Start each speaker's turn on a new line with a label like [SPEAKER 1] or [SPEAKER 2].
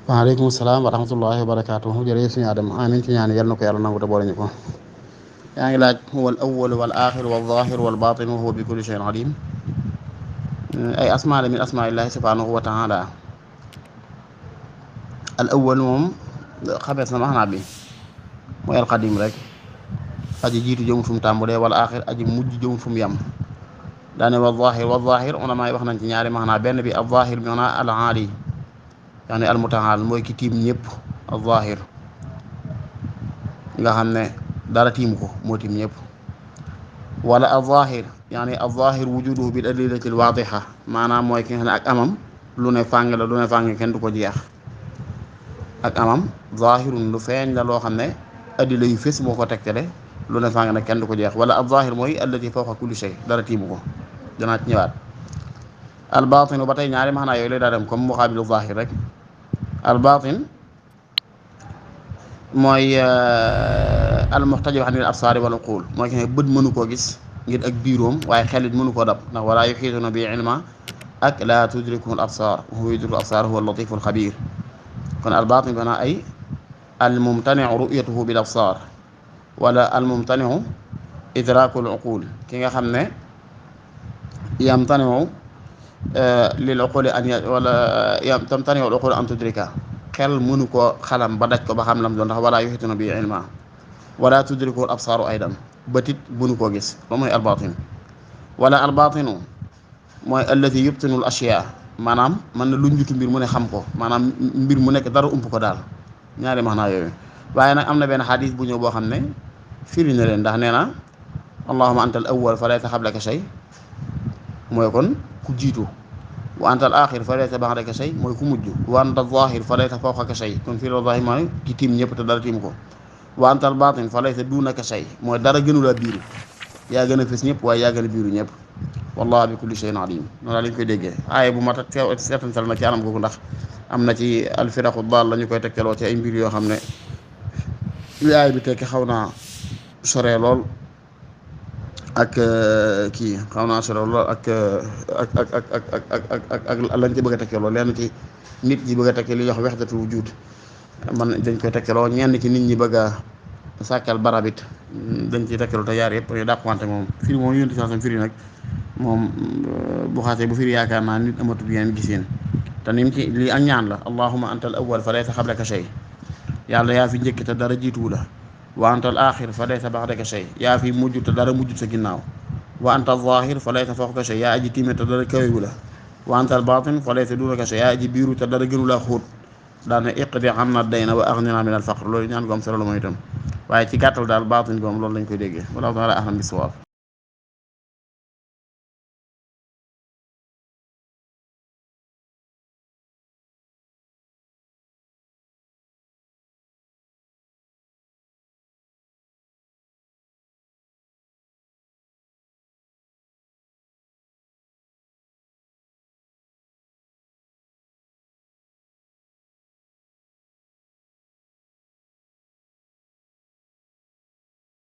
[SPEAKER 1] waaleykum salaam wa rahmatullahi wa barakaatuhu jërëjëf suñu Adama amin ci ñaan yal na ko yàlla nangu te boole ñu ko. yaa ngi laaj huwa al awwal wal aaxir wal zaahir wal baatin wa huwa bi kulli shay'in alim. ay asmaa la min asmaillahi subhanahu wa taala. al awwal moom xamees na maxnaa bi mooy alxadim rek aji jiitu jëmul fu mu tàmbalee wal aaxir aji mujj jëmul fu mu yem. daane wa zaahir ulama yi wax nañ ci ñaari maxnaa benn bi al zaahir bi maanaa al aali yaani al mutaal mooy ki tiim ñëpp al zaahir nga xam ne dara tiim ko moo tiim ñëpp. wala al zaahir yaani al zaahir wujuduhu bil adillati al waadixa maanaam mooy ki nga xam ne ak amam lu ne fàng la lu ne fàng kenn du ko jeex. ak amam zaahirun lu feeñ la loo xam ne addila yu fés moo ko tegtale lu ne fàng nag kenn du ko jeex. wala al zaahir mooy allati fawqa kulli shay dara tiimu ko danaa ci ñëwaat. al baatinu ba tey ñaari maxnaa yooyu lay daa dem comme muqaabilu zaahir rek. al baatin mooy al muxtajib anil absaari wal uquul mooy ki ne bët mënu koo gis ngir ak biiroom waaye xelit mënu koo dab ndax walaa yuxiituuna bi ilma ak laa tudrikuhu al absaar wa huwa yudriku al absaar huwa al latifu al xabiir. kon al baatin bi maanaam ay al mumtaniu ru'yatuhu bil absaar wala al mumtaniu idraaku al uquul ki nga xam ne yamtaniu lil uquli an wala tamtaniu al uqul an tudrika xel mënu koo xalam ba daj ko ba xam lam doon ndax wala yuhituna bi ilma wala tudriku al absaaru aydan bëtit mënu koo gis loolu mooy albaatin. wala albaatinu mooy allati yubtinu al ashyaa maanaam mën na lu njutu mbir mu ne xam ko maanaam mbir mu nekk dara ump ko daal ñaari maanaa yooyu. waaye nag am na benn xadis bu ñëw boo xam ne firi na leen ndax nee na allahumma anta al awwal fa laysa qablaka shay mooy kon ku jiitu. wa anta al aaxir fa laysa ba'daka shay mooy ku mujj. wa anta al zaahir fa laysa fawqaka shay kon fii la zaahir mooy ki tiim ñëpp te dara tiim ko. wa anta al baatin fa laysa duunaka shay mooy dara gënula biiru yaa gën a fës ñëpp waaye yaa gën a biiru ñëpp. wallahu bi kulli shay'in alim noonu laa lañ koy déggee aaye bu mat a teew seetantal na ci anam googu ndax am na ci alfiraqu daal la ñu koy tegtaloo ci ay mbir yoo xam ne li aay bi tekki xaw naa soree lool ak kii xaw naa soree lool ak lañ ci bëgg a tegtaloo lenn ci nit ñi bëgg a tegtal li ñuy wax wahdatul wujud man dañ koy tegtaloo ñenn ci nit ñi bëgg a sàkkal barabit dañ ciy tegtaloo te yaar yëpp ñu dàqwante moom firi moom yonti sansam firi nag moom bu xaasee bu firi yaakaar naa nit amatu yeneen giseen te nim ci lii ak ñaan la allahumma anta al awwal fa laysa qablaka shay yàlla yaa fi njëkk te dara jiituwu la. wa anta al aaxir fa laysa ba'daka shay yaa fi mujj te dara mujjut sa ginnaaw. wa anta al zaahir fa laysa fawqaka shay yaa aji tiime te dara kawewu la. wa anta al baatin fa laysa duunaka shay yaa aji biiru te dara gënu laa xóot daane iqdi anna dayna wa aghnina min al faqr loolu ñaan ko am solo la mooy itam waaye ci gàttal daal baatin bi moom loolu lañ koy déggee wallahu ta'ala a'lam bis-sawaab.